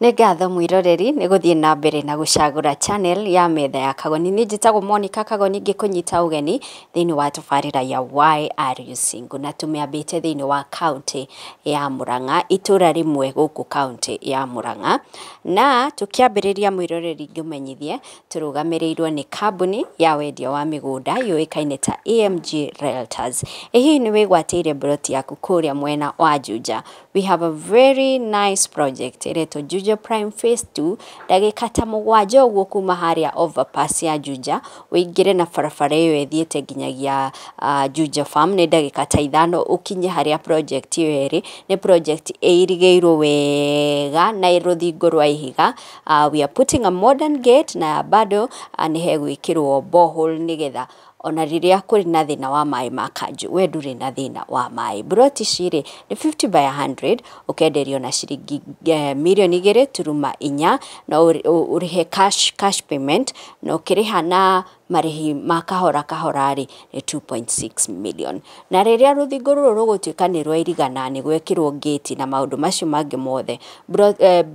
Nĩ ngatho mwĩroreri nĩ gũthiĩ na mbere na gũcagũra channel ya metha ya Kagoni. Niĩ njĩtagwo Monica Kagoni ngĩkũnyita ũgeni thĩinĩ wa tabarĩra ya Why Are You Single, na tũmĩambĩte thĩinĩ wa kaunti ya Murang'a, itũra rĩmwe gũkũ kaunti ya Murang'a. Na tũkĩambĩrĩria mwĩroreri ngũmenyithie tũrũgamĩrĩirwo nĩ kambuni ya wendia wa mĩgũnda yũĩkaine ta AMG Realtors. Ĩ hihi nĩ wĩgwatĩire mburoti yaku kũrĩa mwena wa Juja? We have a very nice project ĩretwo Juja Prime Phase 2, ndagĩka ta 7 ũguo kuma harĩa overpass ya Juja ũingĩre na barabara ĩyo ĩthiĩte nginyagia Juja Farm, nĩ ndagĩka ta 5 ũkinye harĩa project ĩyo ĩrĩ. Nĩ project ĩirigĩirwo wega na rũthingo rwa ihiga. We are putting a modern gate na bado nĩ hegwĩkĩrwo borehole nĩgetha ona rĩrĩa kũrĩ na thĩna wa maĩ ma kanjũ we ndũrĩ na thĩna wa maĩ. Mburoti ici rĩ nĩ 50 by 100, ũkenderio na ciringi mirioni 2.4, na ũrĩhe cash payment, na ũkĩrĩha na marĩhi ma kahora kahora rĩ nĩ 2.6 million. Na rĩrĩa rũthingo rũrũ rũgũtuĩka nĩ rwairigana, nĩ gwekĩrwo gate na maũndũ macio mangĩ mothe,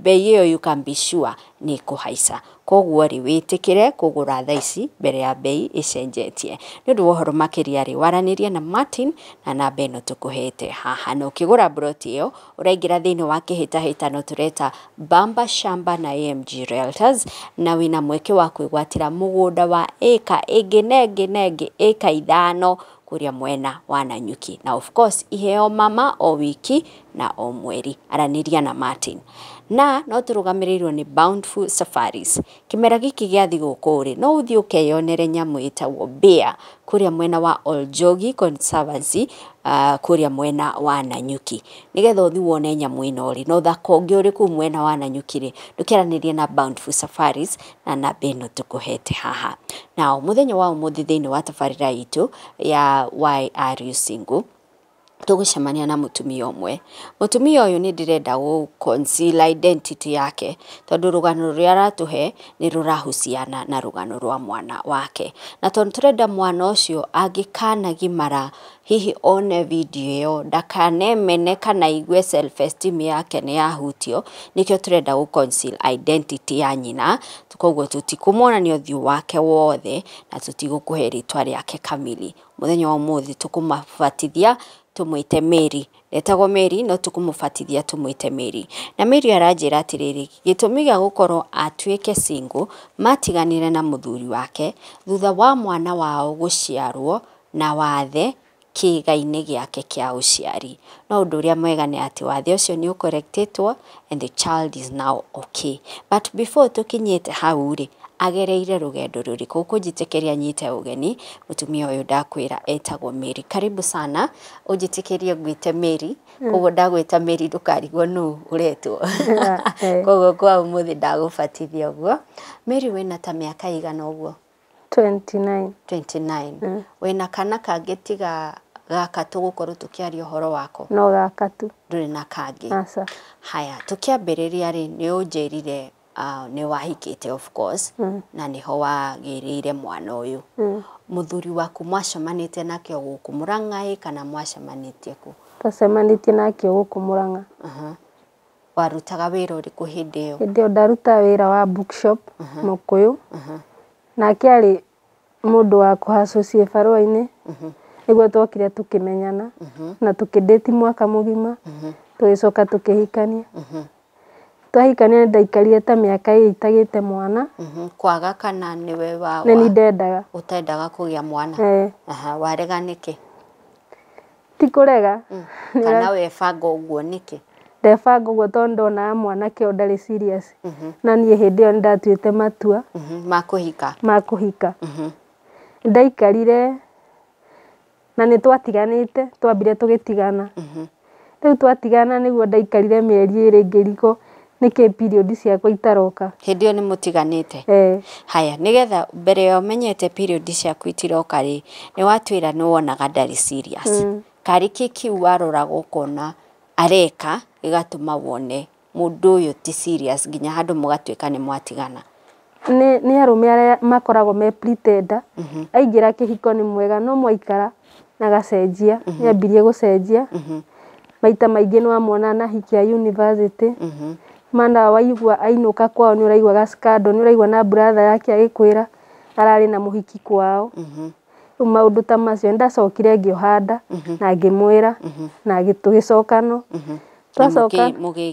bei ĩyo you can be sure nĩ ĩkũhaica. Koguo rĩ wĩtĩkĩre kũgũra thaa ici mbere ya bei ĩcenjetie. Nĩ ũndũ wa ũhoro makĩria rĩ waranĩria na Martin na namba ĩno tũkũhete haha, na ũkĩgũra mburoti ĩyo ũraingĩra thĩinĩ wa kĩhĩtahĩtano tũreta Bamba Shamba na AMG Realtors, na wĩna mweke wa kwĩgwatĩra mũgũnda wa ĩka ĩngĩ na ĩngĩ na ĩngĩ, ĩka 5 kũrĩa mwena wa Nanyuki. Na of course iheo mama o wiki na o mweri. Aranĩria na Martin. Na no tũrũgamĩrĩirwo nĩ Bountiful Safaris. Kĩmera gĩkĩ gĩa thigũkũ rĩ no ũthiĩ ũkeyonere nyamũ ĩtagwo bear kũrĩa mwena wa Oljogi Conservancy, kũrĩa mwena wa Nanyuki. Nĩgetha ũthiĩ wone nyamũ ĩno rĩ, na ũthaka ũngĩ ũrĩ kũu mwena wa Nanyuki rĩ, ndũkĩaranĩrie na Bountiful Safaris na namba ĩno tũkũhete haha. Na mũthenya wa ũmũthĩ thĩinĩ wa tabarĩra itũ ya Why Are You Single, tũgũcemania na mũtumia ũmwe. Mũtumia ũyũ nĩ ndĩrenda gũ conceal identity yake tondũ rũgano rũrĩa aratũhe nĩ rũrahuciana na rũgano rwa mwana wake, na tondũ tũrenda mwana ũcio angĩkanagimara hihi one video ĩyo ndakanemene kana aigue self esteem yake nĩ yahutio, nĩkĩo tũrenda gũ conceal identity ya nyina. Koguo tũtikũmuonania ũthiũ wake wothe na tũtigũkũhe rĩtwa rĩake kamili. Mũthenya wa ũmũthĩ tũkũmabatithia tũmwĩte Mary. Etagwo Mary no tũkũmũbatithia tũmwĩte Mary. Na Mary aranjĩra atĩrĩrĩ, gĩtũmi gĩa gũkorwo atuĩke single, matiganire na mũthuri wake thutha wa mwana wao gũciarwo na wathe kĩĩga-inĩ gĩake kĩa ũciari. No ũndũ ũrĩa mwega nĩ atĩ wathe ũcio nĩ ũkorektĩtwo and the child is now okay. But before tũkinyĩte hau rĩ, agereire rũgendo rũrĩkũ? Ũkũnjĩtĩkĩria nyite ũgeni mũtumia ũyũ ndakwĩra etagwo Mary. Karibu sana, ũnjĩtĩkĩrie ngwĩte Mary. Koguo ndagwĩta Mary ndũkarigwo nũ ũretwo. Koguo kwa ũmũthĩ ndagũbatithia ũguo. Mary, wĩna ta mĩaka igana ũguo? 29. 29. Wĩna kana kangĩ tiga gaka tũgũkorwo tũkĩaria ũhoro wako? No gaka tu. Ndũrĩ na kangĩ? Aca. Haya, tũkĩambĩrĩria rĩ, nĩ ũnjĩrire nĩ wahikĩte of course, na nĩho wagĩrĩire mwana ũyũ. Mũthuri waku mwacemanĩtie nake o gũkũ Murang'a kana mwacemanĩtie kũ? Twacemanĩtie nake o gũkũ Murang'a. Warutaga wĩra ũrĩkũ hĩndĩ ĩyo? Hĩndĩ ĩyo ndarutaga wĩra wa bookshop Mũkũyũ. Nake arĩ mũndũ wa kũhacũcie barũa-inĩ. Nĩguo twokire tũkĩmenyana na tũkĩndĩti mwaka mũgima, tũgĩcoka tũkĩhikania. Twahikania nĩ ndaikarire ta mĩaka ĩrĩ itagĩte mwana. Kwaga kana nĩwe wa Nĩ niĩ ndendaga. Ũtendaga kũgĩa mwana? Eh. Warega nĩkĩ? Ti kũrega. Kana webanga ũguo nĩkĩ? Ndebanga ũguo tondũ ndonaga mwanake ũyũ ndarĩ serious. Na niĩ hĩndĩ ĩyo nĩndatuĩte matua Ma kũhika. Ma kũhika. Ndaikarire na nĩ twatiganĩte, twambire tũgĩtigana. Rĩu twatigana nĩguo ndaikarire mĩeri 2 ngĩrigwo nĩkĩ period ciakwa itaroka. Hĩndĩ ĩyo nĩ mũtiganĩte? Eh. Haya, nĩgetha mbere ya ũmenyete period ciaku itiroka rĩ, nĩ watwĩra nĩ wonaga ndarĩ serious. Karĩ kĩ kĩu waroraga ũkona areka gĩgatũma wone mũndũ ũyũ ti serious nginya handũ mũgatuĩka nĩ mwatigana? Nĩ arũme arĩa makoragwo me pretender. Aingĩra kĩhiko nĩ mwega no mwaikara na gacenjia, nĩ ambirie gũcenjia. Maita maingĩ nĩ wamwona na hiki ya university. Mana waigua ainũka kwao nĩ ũraigua scandal, nĩ ũraigua na brother yake agĩkwĩra ararĩ na mũhiki kwao. Rĩu maũndũ ta macio nĩndacokire ngĩoha nda na ngĩmwĩra na tũgĩcokano. Twacoka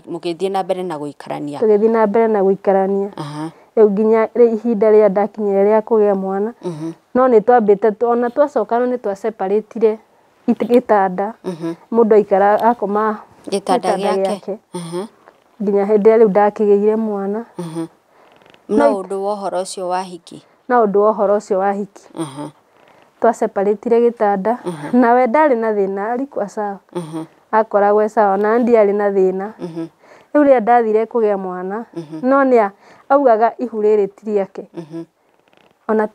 mũgĩthiĩ na mbere na gũikarania. Tũgĩthiĩ na mbere na gũikarania. Rĩu nginya ihinda rĩrĩa ndakinyire rĩa kũgĩa mwana, no nĩ twambĩte ona twacokana nĩ twaseparatire gĩtanda. Mũndũ aikara akoma gĩtanda gĩake nginya hĩndĩ ĩrĩa rĩu ndakĩgĩire mwana. No ũndũ wa ũhoro ũcio wa hiki? No ũndũ wa ũhoro ũcio wa hiki. Twaseparatire gĩtanda nawe ndarĩ na thĩna, alikuwa sawa. Akoragwo e sawa na ndiarĩ na thĩna. Rĩu rĩrĩa ndathire kũgĩa mwana, no nĩ augaga ihu rĩrĩ ti rĩake. Ona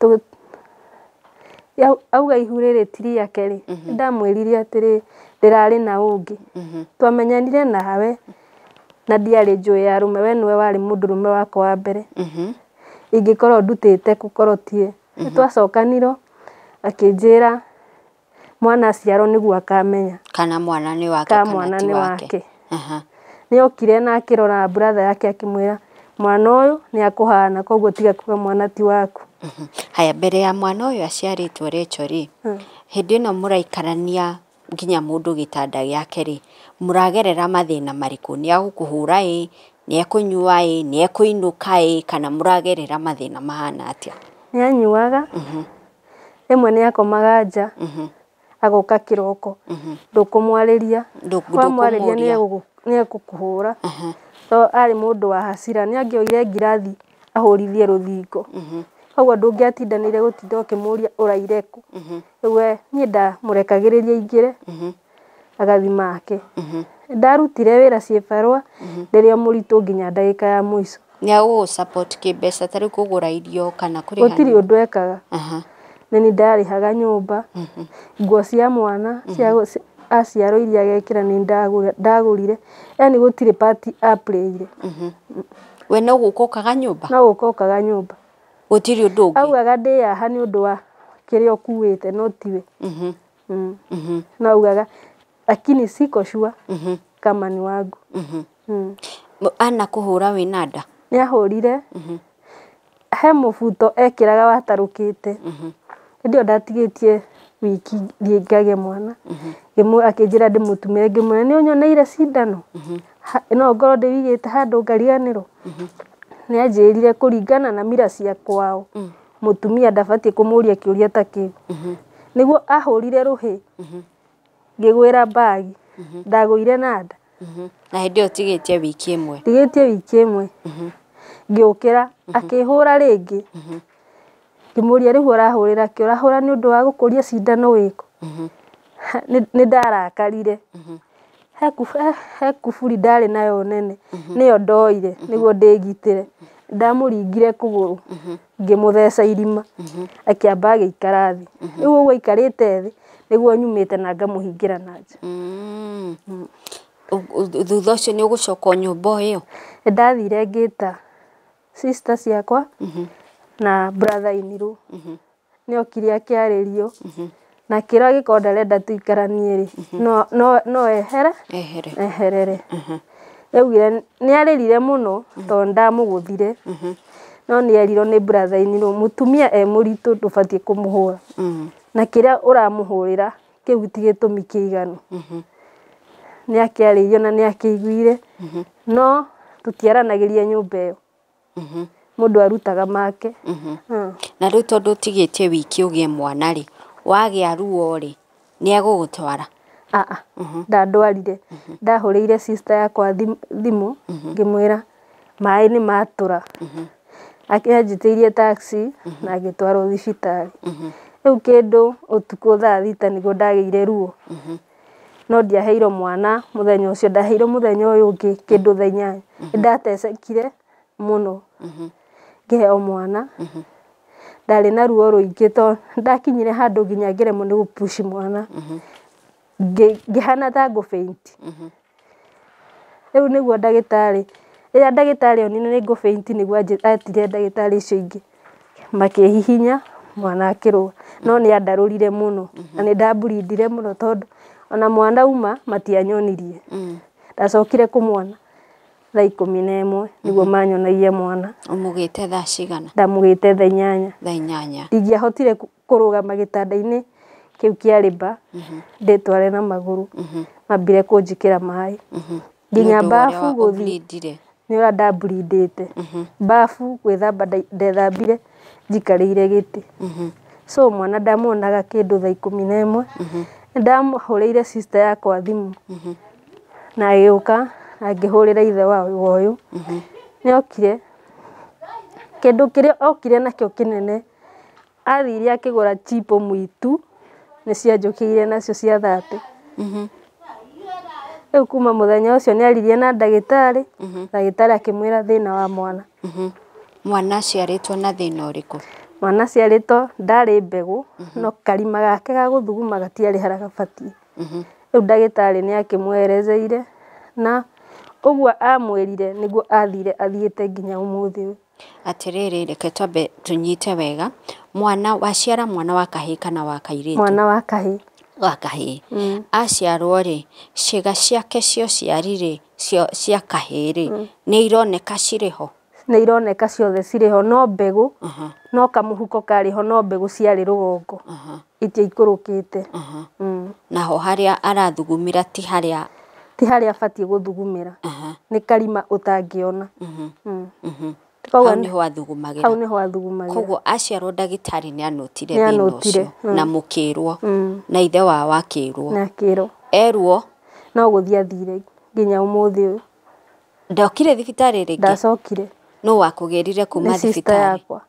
auga ihu rĩrĩ ti rĩake rĩ, ndamwĩrire atĩrĩ ndĩrarĩ na ũngĩ. Twamenyanire nawe na ndiarĩ njũĩ ya arũme, we nĩwe warĩ mũndũrũme wakwa wa mbere. Ingĩkorwo ndutĩte gũkorwo tiwe. Nĩtwacokanirwo akĩnjĩra mwana aciarwo nĩguo akamenya kana mwana nĩ wake kana ti wake. Nĩokire na akĩrora brother yake akĩmwĩra mwana ũyũ nĩ akũhana, koguo tiga kuga mwana ti waku. Haya, mbere ya mwana ũyũ aciarĩtwo Rachel rĩ, hĩndĩ ĩno mũraikarania nginya mũndũ gĩtanda gĩake rĩ, mũragerera mathĩna marĩkũ? Nĩ agũkũhũra ĩ, nĩ ekũnyua ĩ, nĩ ekũinũka ĩ, kana mũragerera mathĩna mahana atĩa? Nĩ anyuaga, rĩmwe nĩ akomaga nja, agoka kĩroko, ndũkũmwarĩria, wamwarĩria nĩ egũkũhũra. To arĩ mũndũ wa hasira, nĩ angĩoire ngirathi ahũrithie rũthingo. Koguo ndũngĩatindanĩire gũtinda ũkĩmũria ũraire kũ. Rĩu we niĩ ndamũrekagĩrĩria aingĩre agathi make. Ndarutire wĩra ciĩbarũa rĩrĩa mũritũ nginya ndagĩka ya mũico. Nĩ agũgũ support kĩmbeca ta rĩu kũgũra irio kana kũrĩha? Gũtirĩ ũndũ ekaga. Nĩ niĩ ndarĩhaga nyũmba, nguo cia mwana cia aciarwo iria agekĩra nĩ ndagũrire, yani gũtirĩ part aplayire. We no gũka ũkaga nyũmba? No gũka ũkaga nyũmba. Gũtirĩ ũndũ ũngĩ? Augaga ndĩyaha nĩ ũndũ wa kĩrĩa ũkuĩte no tiwe. No augaga lakini siko sure kama ni wangu. Ana kũhũra wĩna nda? Nĩ ahũrire. He mũbuto ekĩraga watarũkĩte. Hĩndĩ ĩyo ndatigĩtie wiki thiĩ ngagĩe mwana. Akĩnjĩra ndĩmũtumĩre, ngĩmwĩra nĩ ũnyoneire cindano? No ngorwo ndĩwĩigĩte handũ ngariganĩrwo. Nĩ anjĩrire kũringana na mira cia kwao, mũtumia ndabatiĩ kũmũria kĩũria ta kĩu. Nĩguo ahũrire rũhĩ, ngĩgwĩra mbagi, ndagũire na nda. Na hĩndĩ ĩyo ũtigĩtie wiki ĩmwe? Ndigĩtie wiki ĩmwe. Ngĩũkĩra, akĩhũra rĩngĩ. Ngĩmũria rĩu ũrahũrĩra kĩ? Ũrahũra nĩ ũndũ wa gũkũria cindano wĩkũ? Nĩ ndarakarire. He kuburi ndarĩ nayo nene, nĩyo ndoire nĩguo ndĩgitĩre. Ndamũringire kũgũrũ, ngĩmũtheca irima, akĩamba agĩikara thĩ. Rĩu ũguo aikarĩte thĩ, nĩguo nyumĩte na ngamũhingĩra na nja. Thutha ũcio nĩ ũgũcoka nyũmba o ĩyo? Nĩndathire ngĩta sister ciakwa na brother in law. Nĩokire akĩarĩrio na akĩrwo angĩkorwo ndarenda tũikaranie rĩ, no ehere eherere. Nĩaugire nĩarĩrire mũno tondũ nĩndamũgũthire, no nĩerirwo nĩ brother in law mũtumia e mũritũ ndũbatiĩ kũmũhũra, na kĩrĩa ũramũhũrĩra kĩu ti gĩtũmi kĩiganu. Nĩakĩarĩirio na nĩakĩiguire, no tũtiaranagĩria nyũmba ĩyo. Mũndũ arutaga make. Na rĩu tondũ ũtigĩtie wiki ũgĩe mwana rĩ, wagĩa ruo rĩ, nĩ egũgũtwara? Aa, ndandwarire. Ndahũrĩire sister yakwa thimũ ngĩmwĩra maĩ nĩ matũra. Anjĩtĩirie taxi na ngĩtwarwo thibitarĩ. Rĩu kĩndũ ũtukũ thaa thita nĩguo ndagĩire ruo. No ndiaheirwo mwana mũthenya ũcio, ndaheirwo mũthenya ũyũ ũngĩ kĩndũ thaa inyanya. Nĩndatecekire mũno ngĩheo mwana. Ndarĩ na ruo rũingĩ tondũ nĩndakinyire handũ nginya ngĩremwo nĩ gũ push mwana. Ngĩhana ta ngũ faint. Rĩu nĩguo ndagĩtarĩ, rĩrĩa ndagĩtarĩ onire nĩ ngũ faint nĩguo etire ndagĩtarĩ icio ingĩ makĩhihinya mwana akĩrũa. No nĩ andarũrire mũno na nĩ ndamburindire mũno tondũ ona mwana auma matianyonirie. Ndacokire kũmwona Thaa 11 niguo manyonagia mwana. Ũmũgĩte thaa cigana? Ndamũgĩte thaa 8. Thaa 8. Ndingĩahotire kũrũgama gĩtanda-inĩ kĩu kĩarĩ mba, ndĩtware na magũrũ. Mambire kũnjĩkĩra maĩ. Nginya bafu gũthiĩ. Nĩ ũrĩa ndamburindĩte. Bafu gwĩthamba ndethambire njikarĩire gĩtĩ. So mwana ndamuonaga kĩndũ thaa 11. Nĩndamũhũrĩire sister yakwa thimũ. Na agĩũka angĩhũrĩra ithe wa ũyũ. Nĩokire. Kĩndũ kĩrĩa okire nakĩo kĩnene, athire akĩgũra chipo mũitu, nĩcianjũkĩire nacio cia 30. Rĩu kuma mũthenya ũcio nĩaririe na ndagĩtarĩ, ndagĩtarĩ akĩmwĩra thĩna wa mwana. Mwana aciarĩtwo na thĩna ũrĩkũ? Mwana aciarĩtwo ndarĩ mbegũ, no karima gake ga gũthuguma gatiarĩ harĩa gabatiĩ. Rĩu ndagĩtarĩ nĩakĩmwerezeire na ũguo amwĩrire nĩguo athire athiĩte nginya ũmũthĩ ũyũ. Atĩrĩrĩ, reke twambe tũnyite wega. Mwana waciara mwana wa kahĩĩ kana wa kairĩtu? Mwana wa kahĩĩ. Wa kahĩĩ. Aciarwo rĩ, ciĩga ciake cia ũciari rĩ, cia kahĩĩ rĩ, nĩ ironeka cirĩ ho? Nĩ ironeka ciothe cirĩ ho, no mbegũ, no kamũhuko karĩ ho, no mbegũ ciarĩ rũgongo. Itiaikũrũkĩte. Naho harĩa arathugumĩra ti harĩa ti harĩa abatiĩ gũthugumĩra. Nĩ karima ũtangĩona. Hau nĩho athugumagĩra. Hau nĩho athugumagĩra. Koguo aciarwo ndagĩtarĩ nĩanotire thĩna ũcio na mũkĩrwo na ithe wao akĩrwo. Na akĩrwo. Erwo no gũthiĩ athire nginya ũmũthĩ ũyũ. Ndokire thibitarĩ rĩngĩ? Ndacokire. Nũ wakũgĩrire kuma Nĩ sister thibitarĩ? yakwa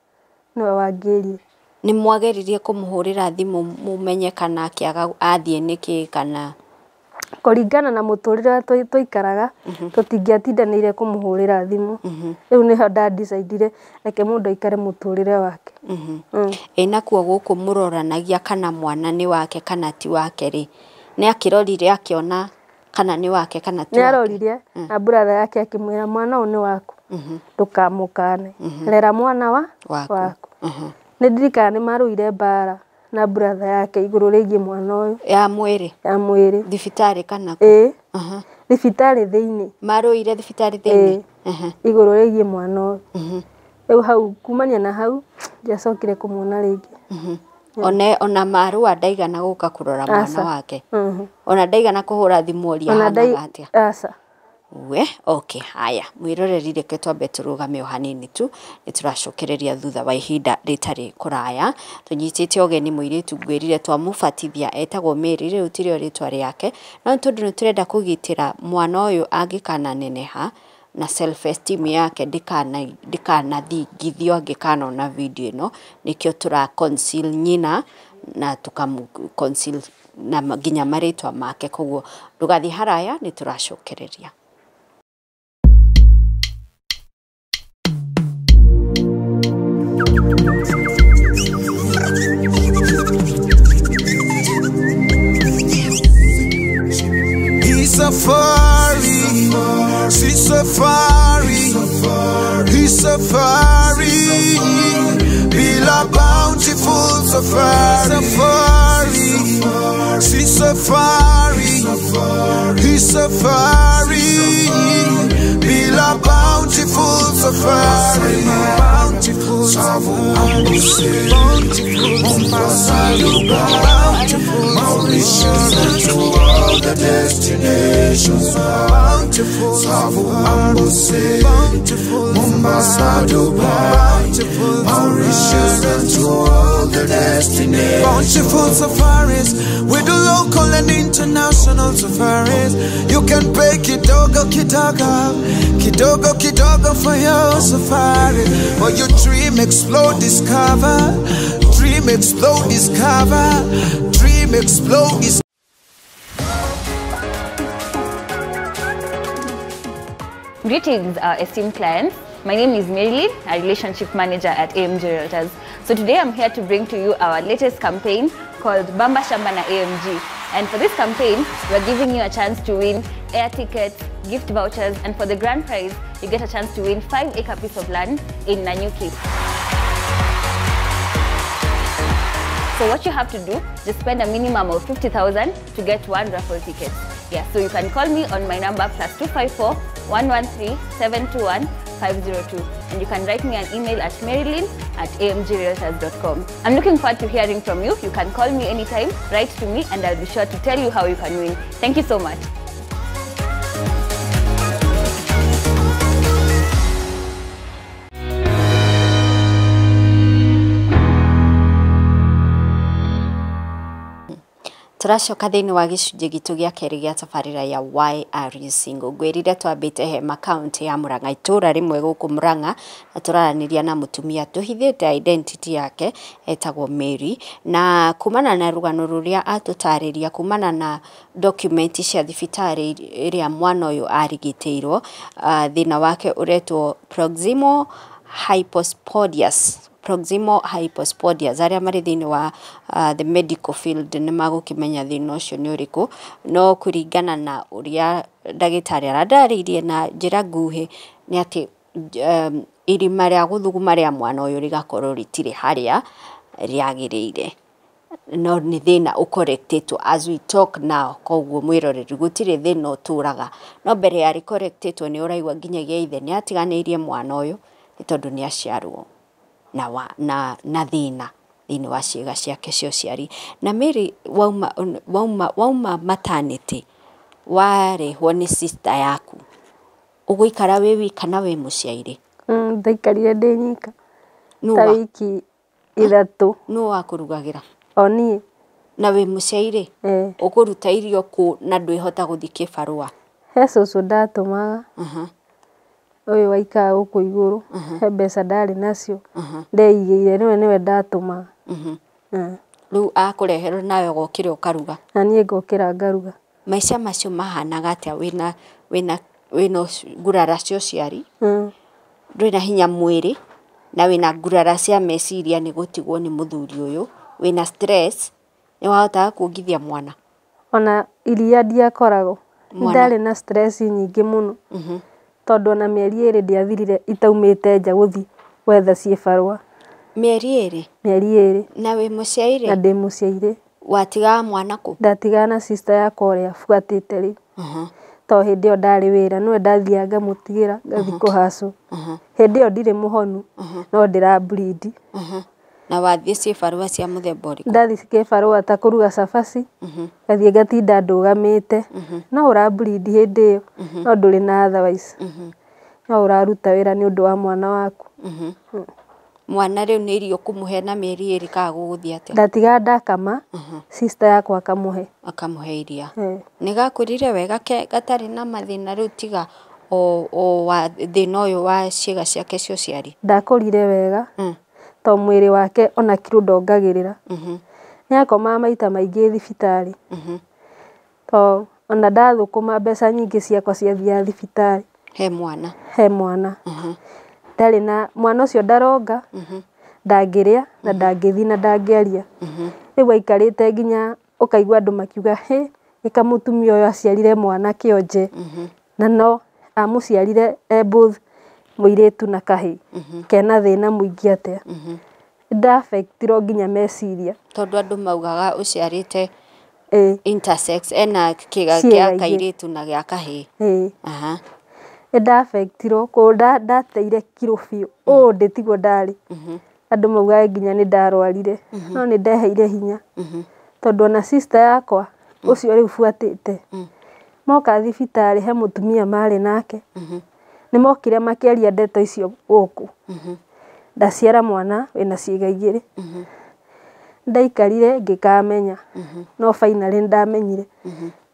nĩwe wangĩrire. Nĩ mwageririe kũmũhũrĩra thimũ mũmenye kana akĩaga athiĩ nĩkĩ kana kũringana na mũtũrĩre ũrĩa tũikaraga, tũtingĩatindanĩire kũmũhũrĩra thimũ. Rĩu nĩho ndandicaidire reke mũndũ aikare mũtũrĩre wake. Ĩ nakuo gũkũ mũroranagia kana mwana nĩ wake kana ti wake rĩ, nĩ akĩrorire akĩona kana nĩ wake kana ti wake? Nĩarorire na brother yake akĩmwĩra mwana ũyũ nĩ waku, ndũkamũkane, rera mwana wa Waku. Nĩ ndirikanaga nĩ marũire mbara na brother yake igũrũ rĩgiĩ mwana ũyũ. Ya mwĩrĩ? Ya mwĩrĩ. Thibitarĩ kana kũ? Ĩĩ. Thibitarĩ thĩinĩ. Marũire thibitarĩ thĩinĩ? Igũrũ rĩgiĩ mwana ũyũ. Rĩu hau kumania na hau ndiacokire kũmuona rĩngĩ. Ona marũa ndaigana gũka kũrora mwana wake? Ona ndaigana kũhũra thimũ oria ahanaga atĩa? Aca. We, okay, haya mwĩroreri reke twambe tũrũgame o hanini tu, nĩ tũracokereria thutha wa ihinda rĩtarĩ kũraya. Tũnyitĩte ũgeni mũirĩtu ngwĩrire twamũbatithia etagwo Mary, rĩu tirĩo rĩtwa rĩake, no nĩ tondũ nĩ tũrenda kũgitĩra mwana ũyũ angĩkananeneha na self esteem yake ndĩkanathingithio angĩkanona video ĩno, nĩkĩo tũra conceal nyina na tũkamũ conceal na nginya marĩtwa make, koguo ndũgathiĩ haraya nĩ tũracokereria. Safari, si safari, he safari, bila bountiful safari, safari, si safari, he safari, bila bountiful safari, bountiful safari, bountiful Mombasa, bountiful Mauritius, to all the destinations, bountiful Savo, Amboseli, bountiful Mombasa, Dubai, bountiful Mauritius, and to all the destinations. Bountiful safaris, we do local and international safaris. You can pay kidogo kidogo, kidogo kidogo for your safari. For your dream, explore, discover. Dream, explore, discover. Dream, explore, discover. Greetings, our esteemed clients. My name is Mary Lee, a relationship manager at AMG Realtors. So today I'm here to bring to you our latest campaign called Bamba Shamba na AMG. And for this campaign, we're giving you a chance to win air tickets, gift vouchers, and for the grand prize, you get a chance to win 5-acre piece of land in Nanyuki. So what you have to do, just spend a minimum of 50,000 to get one raffle ticket. Yeah, so you can call me on my number +254 113 721 502. And you can write me an email at marilyn@amgrealtors.com. I'm looking forward to hearing from you. You can call me anytime, write to me, and I'll be sure to tell you how you can win. Thank you so much. Tũracoka thĩinĩ wa gĩcunjĩ gitũ gĩa kerĩ gĩa tabarĩra ya Why Are You Single. Ngwĩrire twambĩte hema kaunti ya Murang'a, itũũra rĩmwe gũkũ Murang'a, na tũraranĩria na mũtumia tũhithĩte identity yake etagwo Mary, na kumana na rũgano rũrĩa atũtarĩria kumana na document cia thibitarĩ ĩrĩa mwana ũyũ arigitĩirwo, thĩna wake ũretwo proximal hypospadias. Proximal hypospadias arĩa marĩ thĩinĩ wa the medical field nĩ magũkĩmenya thĩna ũcio nĩ ũrĩkũ, no kũringana na ũrĩa ndagĩtarĩ arandarĩirie na njĩra nguhĩ nĩ atĩ irima rĩa gũthuguma rĩa mwana ũyũ rĩgakorwo rĩtirĩ harĩa rĩagĩrĩire, no nĩ thĩna ũkorektĩtwo as we talk now. Koguo mwĩroreri gũtirĩ thĩna ũtũraga, no mbere ya rĩkorektĩtwo nĩ ũraigua nginyagia ithe nĩ atiganĩirie mwana ũyũ nĩ tondũ nĩ aciarwo na wa, na na thĩna thĩinĩ wa ciĩga ciake cia ũciari. Na Mary, wauma wauma wauma maternity warehwo nĩ sister yaku, ũgũikara wĩ wika na wĩ mũciairĩ? Ndaikarire ndĩ nyika Nũ ta wa wiki 3. Nũ wakũrugagĩra? O niĩ. Na wĩ mũciairĩ? Eh. Ũkũruta irio kũ na ndwĩhota gũthiĩ kĩbarũa? He cũcũ ndatũmaga ũyũ waikaraga gũkũ igũrũ, he mbeca ndarĩ nacio ndeigĩire, nĩwe ndatũmaga. Rĩu akũreherwo nawe ũgokĩra ũkaruga? Na niĩ ngokĩra ngaruga. Maica macio mahanaga atĩa wĩna wĩna wĩna ngurara cia ũciari, ndũrĩ na hinya mwĩrĩ, na wĩna ngurara cia meciria nĩ gũtigwo nĩ mũthuri ũyũ, wĩna stress, nĩ wahotaga kuongithia mwana? Ona iria ndiakoragwo. Mwana. Ndarĩ na stress nyingĩ mũno, tondũ ona mĩeri 2 ndiathirire itaumĩte nja gũthiĩ gwetha ciĩbarũa. Mĩeri 2? Mĩeri 2. Na wĩ mũciairĩ? Na ndĩ mũciairĩ. Watigaga mwana kũ? Ndatigaga na sister yakwa ũrĩa buatĩte rĩu. To hĩndĩ ĩyo ndarĩ wĩra, nĩwe ndathiaga ngamũtigĩra ngathiĩ kũhacwo. Hĩndĩ ĩyo ndirĩ mũhonu, no ndĩra bleed. Na wathiĩ ciĩbarũa cia mũthemba ũrĩkũ? Ndathiĩ kĩbarũa ta kũruga cabaci, ngathiĩ ngatinda ndũgamĩte. No ũra bleed hĩndĩ ĩyo, no ndũrĩ na otherwise. No ũraruta wĩra nĩ ũndũ wa mwana waku. Mwana rĩu nĩ irio kũmũhe na mĩeri 2 kana gũgũthiĩ atĩa? Ndatigaga ndakama, sister yakwa akamũhe. Akamũhe iria. Nĩ gakũrire wega gatarĩ na mathĩna rĩu tiga o wa thĩna ũyũ wa ciĩga ciake cia ũciari? Ndakũrire wega, to mwĩrĩ wake ona kiro ndongagĩrĩra. Nĩ akomaga maita maingĩ thibitarĩ. To ona ndathũkũma mbeca nyingĩ ciakwa ciathiaga thibitarĩ. He mwana? He mwana. Ndarĩ na mwana ũcio ndaronga, ndangĩrĩa na ndangĩthiĩ na ndangĩaria. Rĩu aikarĩte nginya ũkaigua andũ makiuga hĩ, ĩka mũtumia ũyũ aciarire mwana kĩonje. Na no amũciarire e both mũirĩtu na kahĩĩ. Kena thĩna mũingĩ atĩa. Nda-affectirwo nginya meciria. Tondũ andũ maugaga ũciarĩte intersex, ena kĩga Ciĩga kĩa igĩrĩ. kairĩtu na gĩa kahĩĩ. Nĩ nda-affectirwo, kũu ndateire kiro biũ, ũũ ndĩ tiguo ndarĩ. Andũ maugaga nginya nĩ ndarwarire, no nĩ ndeheire hinya. Tondũ ona sister yakwa, ũcio rĩu buatĩte, moka thibitarĩ he mũtumia marĩ nake, nĩ mokire makĩaria ndeto icio gũkũ. Ndaciara mwana wĩna ciĩga 2. Ndaikarire ngĩkamenya, no finally nĩndamenyire.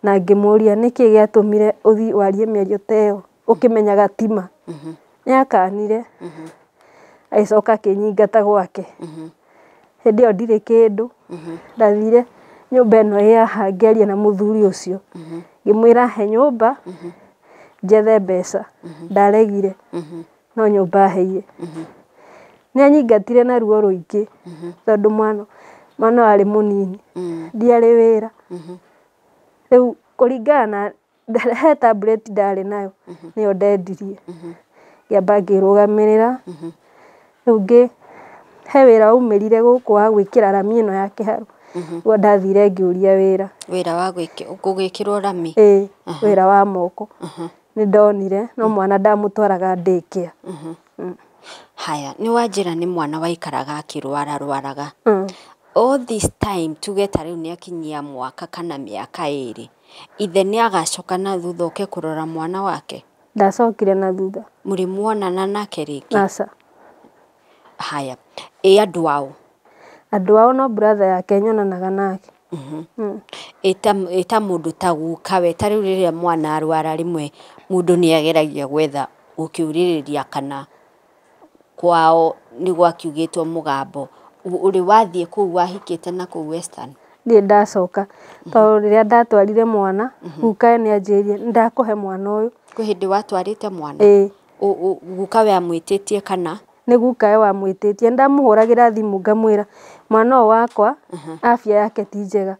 Na ngĩmũria nĩkĩ gĩatũmire ũthiĩ warie mĩario ta ĩyo ũkĩmenyaga ti ma. Nĩakanire, agĩcoka akĩnyingata gwake. Hĩndĩ ĩyo ndirĩ kĩndũ, ndathire nyũmba ĩno ĩ haha ngĩaria na mũthuri ũcio. Ngĩmwĩra he nyũmba, njethe mbeca, ndaregire, no nyũmba aheire. Nĩ anyingatire na ruo rũingĩ, tondũ mwana arĩ mũnini, ndiarĩ wĩra. Rĩu kũringana na he tablet ndarĩ nayo, nĩyo ndendirie. Ngĩamba ngĩrũgamĩrĩra, rĩu he wĩra waumĩrire gũkũ wa gwĩkĩra rami ĩno ya kĩharũ. Nĩguo ndathire ngĩũria wĩra. Wĩra wa gũgĩkĩrwo rami? Ĩĩ, wĩra wa moko. Nĩ ndonire no mwana ndamũtwaraga daycare. Haya, nĩ wanjĩra nĩ mwana waikaraga akĩrwara rwaraga. All this time tuge ta rĩu nĩ akinyia mwaka kana mĩaka 2, ithe nĩ agacoka na thutha oke kũrora mwana wake? Ndacokire na thutha. Mũrĩ muonana nake rĩngĩ? Aca. Haya, ĩ andũ ao? Andũ ao no brother yake nyonanaga nake. Ĩta mũndũ ta gukawe, ta rĩu rĩrĩa mwana arwara rĩmwe mũndũ nĩ ageragia gwetha gũkĩũrĩrĩria kana kwao nĩ gwakiugĩtwo mũgambo. Ũrĩ wathiĩ kũu wahikĩte na kũu Western? Ndirĩ ndacoka tondũ rĩrĩa ndatwarire mwana gukawe nĩ anjĩrire ndakũhe mwana ũyũ. Kwĩ hĩndĩ watwarĩte mwana? Ĩĩ. Gukawe amwĩtĩtie kana? Nĩ gukawe wamwĩtĩtie. Ndamũhũragĩra thimũ ngamwĩra mwana ũyũ wakwa afya yake ti njega.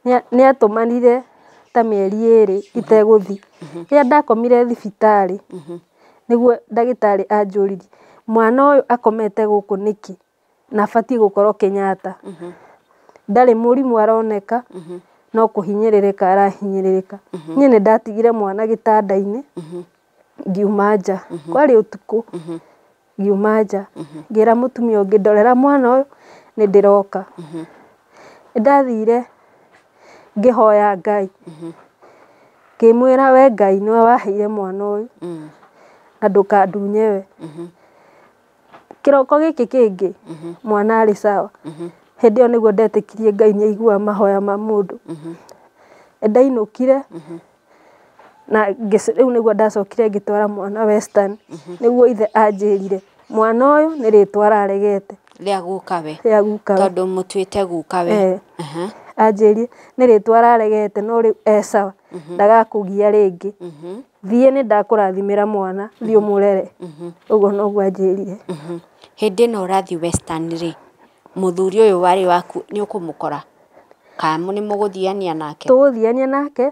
Nĩ atũmanire ta mĩeri 2 itegũthiĩ. Rĩrĩa ndakomire thibitarĩ nĩguo ndagĩtarĩ anjũririe mwana ũyũ akomete gũkũ nĩkĩ na abatiĩ gũkorwo Kenyatta. Ndarĩ mũrimũ aroneka no kũhinyĩrĩrĩka arahinyĩrĩrĩka. Niĩ nĩ ndatigire mwana gĩtanda-inĩ ngiuma nja. Kwarĩ ũtukũ ngiuma nja ngĩra mũtumia ũngĩ ndorera mwana ũyũ nĩ ndĩroka. Nĩ ndathire ngĩhoya Ngai ngĩmwĩra we Ngai nĩwe waheire mwana ũyũ na ndũkandunye we. Kĩroko gĩkĩ kĩngĩ mwana arĩ sawa. Hĩndĩ ĩyo nĩguo ndetĩkirie Ngai nĩ aiguaga mahoya ma mũndũ. Ndainũkire na rĩu nĩguo ndacokire ngĩtwara mwana Western. Nĩguo ithe anjĩrire mwana ũyũ nĩ rĩtwa araregete. Rĩa gukawe. Rĩa gukawe. Tondũ mũtuĩte gukawe. Anjĩrire nĩ rĩtwa araregete no rĩu e sawa ndagakũgia rĩngĩ. Thiĩ nĩ ndakũrathimĩra mwana thiĩ ũmũrere. Ũguo noguo anjĩrire. Hĩndĩ ĩno ũrathiĩ Western rĩ, mũthuri ũyũ warĩ waku nĩ ũkũmũkora? Kana nĩ mũgũthiania nake? Tũgũthiania nake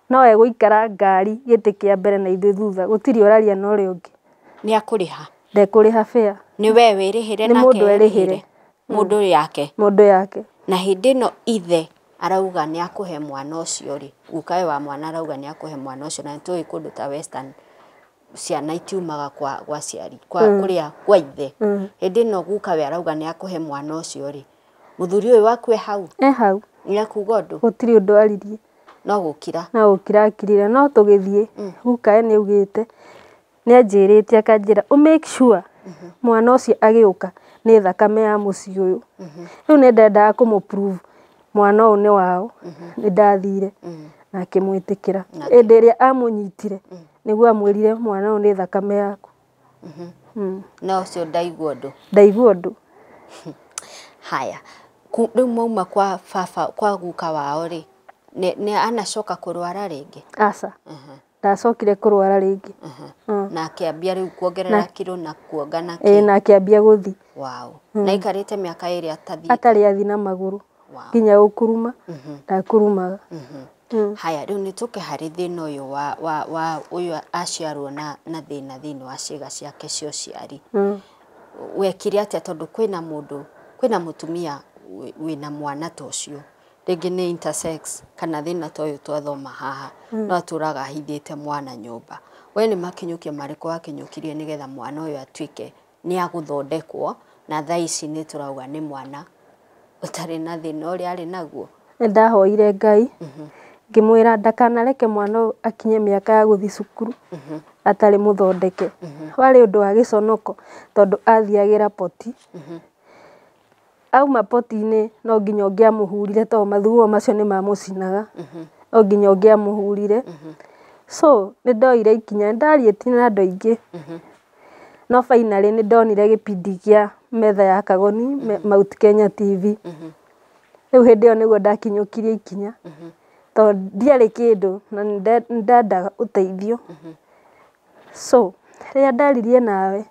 no egũikara ngari gĩtĩ kĩa mbere na ithuĩ thutha gũtirĩ ũraria na ũrĩa ũngĩ. Nĩ akũrĩha? Ndekũrĩha fare. Nĩ we wĩrĩhĩre Nĩ nake mũndũ erĩhĩre. Mũndũ yake. Mũndũ yake. Na hĩndĩ ĩno ithe arauga nĩ akũhe mwana ũcio rĩ, gukawe wa mwana arauga nĩ akũhe mwana ũcio na nĩtũĩ kũndũ ta Western ciana itiumaga kwa aciari kwa kũrĩa kwa ithe. Hĩndĩ ĩno gukawe arauga nĩ akũhe mwana ũcio rĩ, mũthuri ũyũ waku e hau? E hau. Nĩ akuga ũndũ? Gũtirĩ ũndũ aririe. No gũkira. No gũkira akirire no tũgĩthiĩ gukawe nĩ augĩte nĩ anjĩrĩte akanjĩra ũ make sure mwana ũcio agĩũka nĩ thakame ya mũciĩ ũyũ. Rĩu nĩ ndendaga kũmũ prove mwana ũyũ nĩ wao. Nĩ ndathire na akĩmwĩtĩkĩra. Hĩndĩ ĩrĩa amũnyitire nĩguo amwĩrire mwana ũyũ nĩ thakame yaku. Na ũcio ndaigua ũndũ. Ndaigua ũndũ. Haya, rĩu mwauma kwa baba kwa guka wao rĩ, nĩ anacoka kũrwara rĩngĩ? Aca. Ndacokire kũrwara rĩngĩ. Na akĩambia rĩu kuongerera kiro na kuonga na Ĩĩ na akĩambia gũthiĩ. Wow. Na aikarĩte mĩaka 2 atathiĩte? Atarĩ athiĩ na magũrũ. Nginya gũkuruma ndakurumaga. Haya, rĩu nĩ tũke harĩ thĩna ũyũ wa ũyũ aciarwo na thĩna thĩinĩ wa ciĩga ciake cia ũciari. Wekire atĩa tondũ kwĩna mũndũ, kwĩna mũtumia wĩna mwana ta ũcio rĩngĩ nĩ intersex kana thĩna ta ũyũ twathoma haha no atũraga ahithĩte mwana nyũmba. We nĩ makinyũkia marĩkũ wakinyũkirie nĩgetha mwana ũyũ atuĩke nĩ agũthondekwo na thaa ici nĩ tũrauga nĩ mwana ũtarĩ na thĩna ũrĩa arĩ naguo? Nĩ ndahoire Ngai ngĩmwĩra ndakanareke mwana ũyũ akinye mĩaka ya gũthiĩ cukuru atarĩ mũthondeke. Warĩ ũndũ wa gĩconoko tondũ athiagĩra poti. Auma poti-inĩ no nginya ũngĩamũhurire tondũ mathugumo macio nĩ mamũcinaga. No nginya ũngĩamũhurire. So nĩ ndoire ikinya, nĩ ndarĩtie na andũ aingĩ. No finally nĩ ndonire gĩbindi kĩa metha ya Kagoni Mount Kenya TV. Rĩu hĩndĩ ĩyo nĩguo ndakinyũkirie ikinya tondũ ndiarĩ kĩndũ na nĩ ndendaga ũteithio. So rĩrĩa ndaririe nawe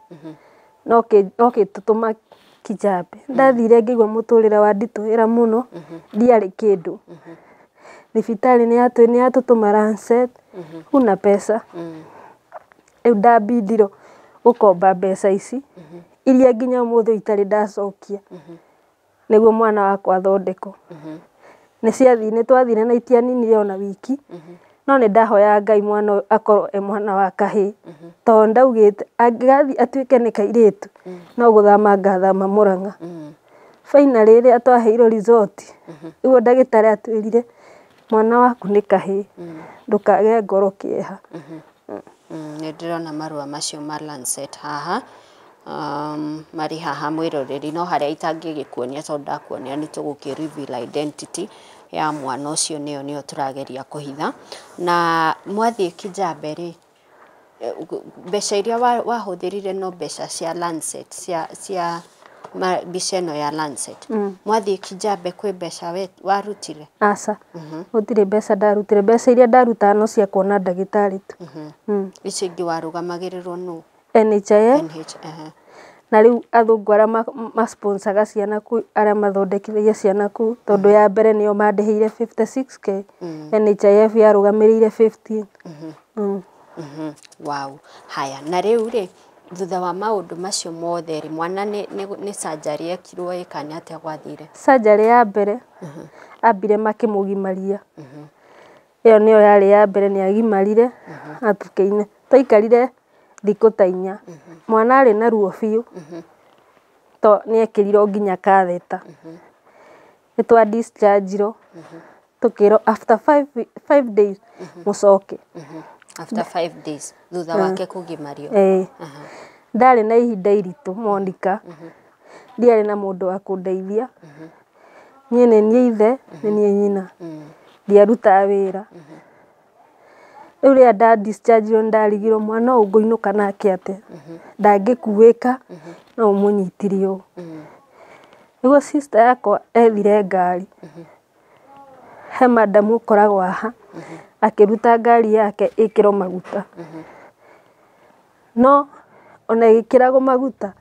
no ũgĩtũtũma Kijabe. Ndathire ngĩigua mũtũrĩre wanditũhĩra mũno ndiarĩ kĩndũ. Thibitarĩ nĩ yatũtũma Lancet, huna pesa. Rĩu ndambindirwo gũkomba mbeca ici iria nginya ũmũthĩ itarĩ ndacokia nĩguo mwana wakwa athondekwo. Nĩ ciathire, nĩ twathire na itianinire ona wiki. No nĩ ndahoyaga Ngai mwana ũyũ akorwo e mwana wa kahĩĩ, tondũ ndaugĩte angĩgathiĩ atuĩke nĩ kairĩtu no gũthama ngathama Mũrang'a. Finally rĩrĩa twaheirwo result, nĩguo ndagĩtarĩ atwĩrire mwana waku nĩ kahĩĩ, ndũkagĩe ngoro kĩeha. Nĩ ndĩrona marũa macio ma Lancet haha, marĩ haha mwĩroreri, no harĩa itangĩgĩkuonia tondũ ndakuonia nĩ tũgũkĩ reveal identity ya mwana ũcio, nĩyo nĩyo tũrageria kũhitha. Na mwathiĩ Kijabe rĩ, mbeca iria wahũthĩrire no mbeca cia Lancet, cia mbica ĩno ya Lancet. Mwathiĩ Kijabe kwĩ mbeca warutire? Aca, gũtirĩ mbeca ndarutire. Mbeca iria ndarutaga no cia kuona ndagĩtarĩ tu. Icio ingĩ warũgamagĩrĩrwo nũ? NHIF. NH, Na rĩu athũngũ arĩa masponsaga ciana kũu, arĩa mathondekithagia ciana kũu, tondũ ya mbere nĩo mandĩhĩire 56K, NHIF yarũgamĩrĩire 15. Wow. Haya, na rĩu rĩ, thutha wa maũndũ macio mothe rĩ, mwana nĩ surgery ekirwo ĩ kana atĩa gwathire? Surgery ya mbere ambire makĩmũgimaria, ĩyo nĩyo yarĩ ya mbere, nĩ agimarire atukĩ-inĩ. Twaikarire thikũ ta 4, mwana arĩ na ruo biũ, to nĩ ekĩrirwo nginya katheta. Nĩ twa discharge-irwo, tũkĩrwo after five days mũcoke. After 5 days thutha wake kũgimario? Ĩĩ. Ndarĩ na ihinda iritũ Monica, ndiarĩ na mũndũ wa kũndeithia. Niĩ nĩ niĩ ithe, nĩ niĩ nyina, ndiarutaga wĩra. Rĩu rĩrĩa nda discharge-irwo nĩ ndarigirwo mwana ũyũ ngũinũka nake atĩa, ndangĩkuĩka no ũmũnyitire ũũ. Nĩguo sister yakwa ethire ngari, he madam ũkoragwo haha, akĩruta ngari yake ĩkĩrwo maguta. No ona ĩgĩkĩragwo maguta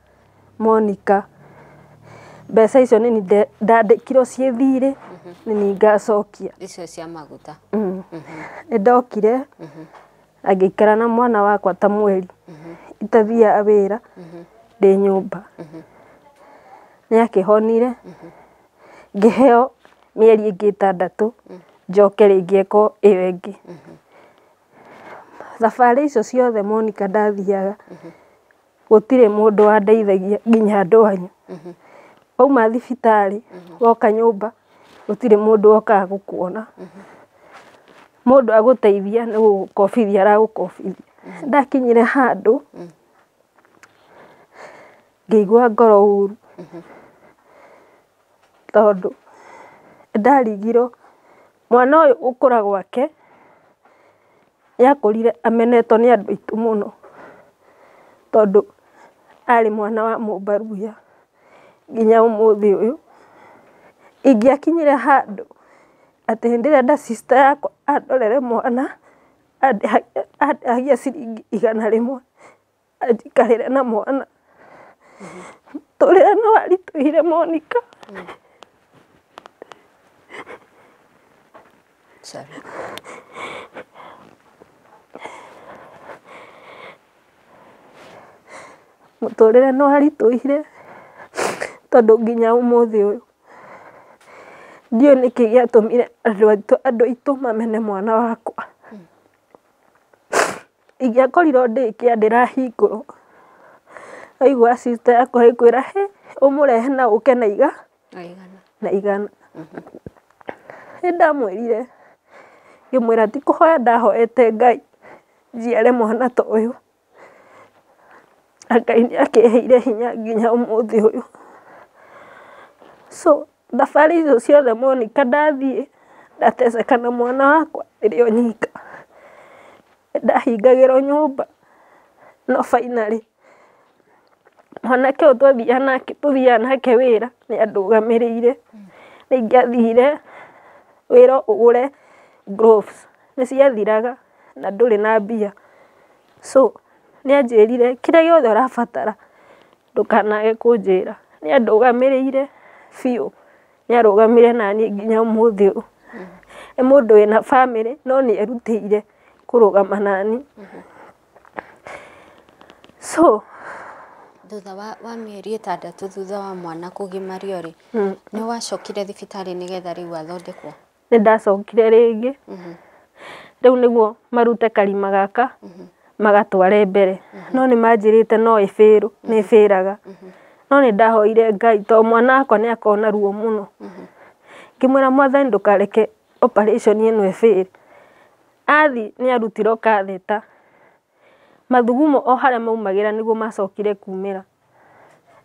Monica, mbeca icio nĩ niĩ ndandĩkirwo ciĩ thirĩ, nĩ niĩ ngacokia. Icio cia maguta? Nĩ ndokire ngĩikara na mwana wakwa ta mweri itathiaga wĩra, ndĩ nyũmba. Nĩ akĩhonire, ngĩheo mĩeri ĩngĩ 6 njoke rĩngĩ eko ĩyo ĩngĩ. Thabarĩ icio ciothe Monica ndathiaga, gũtirĩ mũndũ wandeithagia nginya andũ anyu. Wauma thibitarĩ woka nyũmba, gũtirĩ mũndũ wokaga gũkuona. Mũndũ agũteithia nĩ gũgũkobithia aragũkobithia. Ndakinyire handũ ngĩigua ngoro ũru, tondũ ndarigirwo mwana ũyũ gũkũra gwake nĩ akũrire amenetwo nĩ andũ aitũ mũno, tondũ arĩ mwana wa mũmbaruya nginya ũmũthĩ ũyũ. Ingĩakinyire handũ atĩ ndĩrenda sister yakwa andorere mwana, andĩhagie ciringi 100 anjikarĩre na mwana. Mũtũrĩre nĩ waritũhire Monica. Sorry. Mũtũrĩre nĩ waritũhire tondũ nginya ũmũthĩ ũyũ ndiũĩ nĩkĩ gĩatũmire andũ aitũ mamene mwana wakwa. Ingĩakorirwo ndĩ ndĩrahingũrwo, waigua sister yakwa ĩkwĩra hĩ, ũmũrehe na ũke na na 100. Nĩ ndamwĩrire ngĩmwĩra ti kũhoya ndahoete Ngai njiare mwana ta ũyũ, na Ngai nĩ akĩheire hinya nginya ũmũthĩ ũyũ. So thabarĩ icio ciothe Monica ndathiĩ ndateceka na mwana wakwa ndĩrĩ o nyika. Ndahingagĩrwo nyũmba, no finally mwanake ũyũ twathiaga nake, tũthiaga nake wĩra nĩ andũgamĩrĩire. Nĩ ingĩathire wĩra ũgũre gloves, nĩ ciathiraga na ndũrĩ na mbia. So nĩ anjĩrire kĩrĩa gĩothe ũrabatara ndũkanage kũnjĩra. Nĩ andũgamĩrĩire biũ, nĩ arũgamire naniĩ nginya ũmũthĩ ũyũ. Nĩ mũndũ wĩna bamĩrĩ no nĩ erutĩire kũrũgama naniĩ. So Thutha wa mĩeri 6 thutha wa mwana kũgimario rĩ, nĩ wacokire thibitarĩ nĩgetha rĩu athondekwo? Nĩ ndacokire rĩngĩ. Rĩu nĩguo marute karima gaka magatware mbere. No nĩ manjĩrĩte no ĩbĩrũ, nĩ ĩbĩraga. No nĩ ndahoire Ngai tondũ mwana wakwa nĩ akoragwo na ruo mũno. Ngĩmwĩra Mwathani ndũkareke operation ĩno ĩbĩre. Athi nĩ arutirwo catheter. Mathugumo o harĩa maumagĩra nĩguo macokire kumĩra.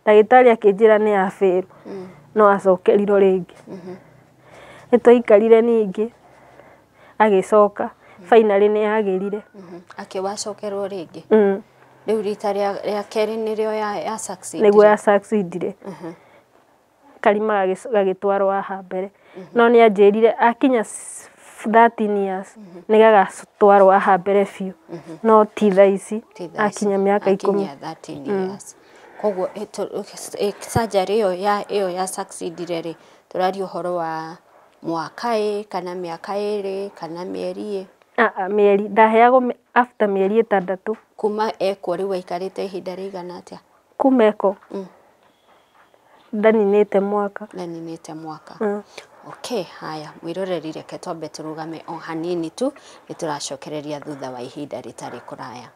Ndagĩtarĩ akĩnjĩra nĩ yabĩrwo, no acokerirwo rĩngĩ. Nĩ twaikarire ningĩ agĩcoka, finally nĩ yagĩrire. Akĩwacokerwo rĩngĩ. Rĩu rita rĩa kerĩ nĩrĩo ya succeed. Nĩguo ya succeedire. Karima gagĩtwarwo haha mbere. No nĩ anjĩrire akinya 13 years nĩ gagatwarwo haha mbere biũ. No ti thaa ici, akinya mĩaka 10. Akinya 13 years. Koguo surgery ĩyo ya succeedire rĩ, tũraria ũhoro wa mwaka ĩ kana mĩaka 2 kana mĩeri ĩ? Mĩeri ndaheagwo after mĩeri 6. Kuma ekwo rĩu aikarĩte ihinda rĩigana atĩa? Kuma ekwo ndaninĩte mwaka. Ndaninĩte mwaka. Okay, haya mwĩroreri reke twambe tũrũgame o hanini tu, nĩ tũracokereria thutha wa ihinda rĩtarĩ kũraya.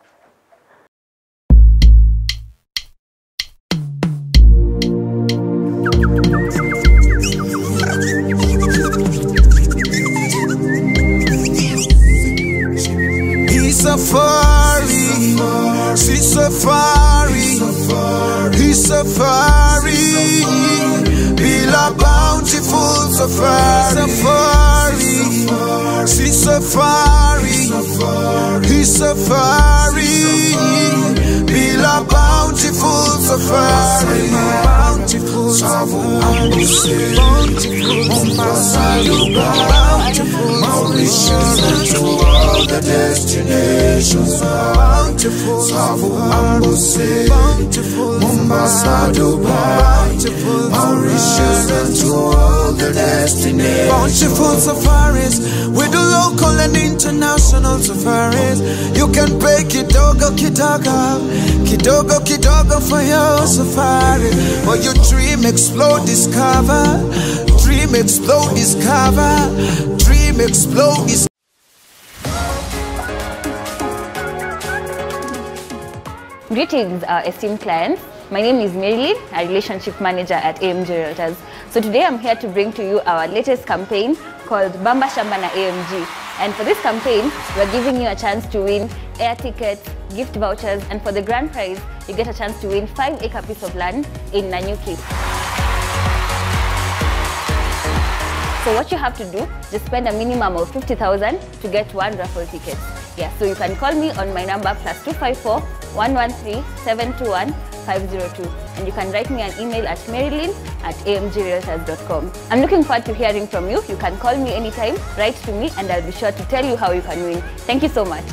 Safari, see safari, he safari, bila bountiful safari, safari, see safari, he safari, bila bountiful safari, bountiful safari, bountiful Mombasa, bountiful Mauritius, and to all the destinations, bountiful Tsavo, Amboseli, bountiful Mombasa, Dubai, bountiful Mauritius, and to all the destinations. Bountiful safaris, we do local and international safaris. You can pay kidogo kidogo, kidogo kidogo for your safari. For your dream, explore, discover. Dream, explore, discover. Dream, explore, discover. Greetings, our esteemed clients. My name is Marilyn, a relationship manager at AMG Realtors. So today I'm here to bring to you our latest campaign called Bamba Shamba na AMG. And for this campaign, we're giving you a chance to win air tickets, gift vouchers, and for the grand prize, you get a chance to win 5-acre piece of land in Nanyuki. So what you have to do, just spend a minimum of 50,000 to get one raffle ticket. Yeah, so you can call me on my number +254 113 721 502, and you can write me an email at marilyn@amgrealtors.com. I'm looking forward to hearing from you. You can call me anytime, write to me, and I'll be sure to tell you how you can win. Thank you so much.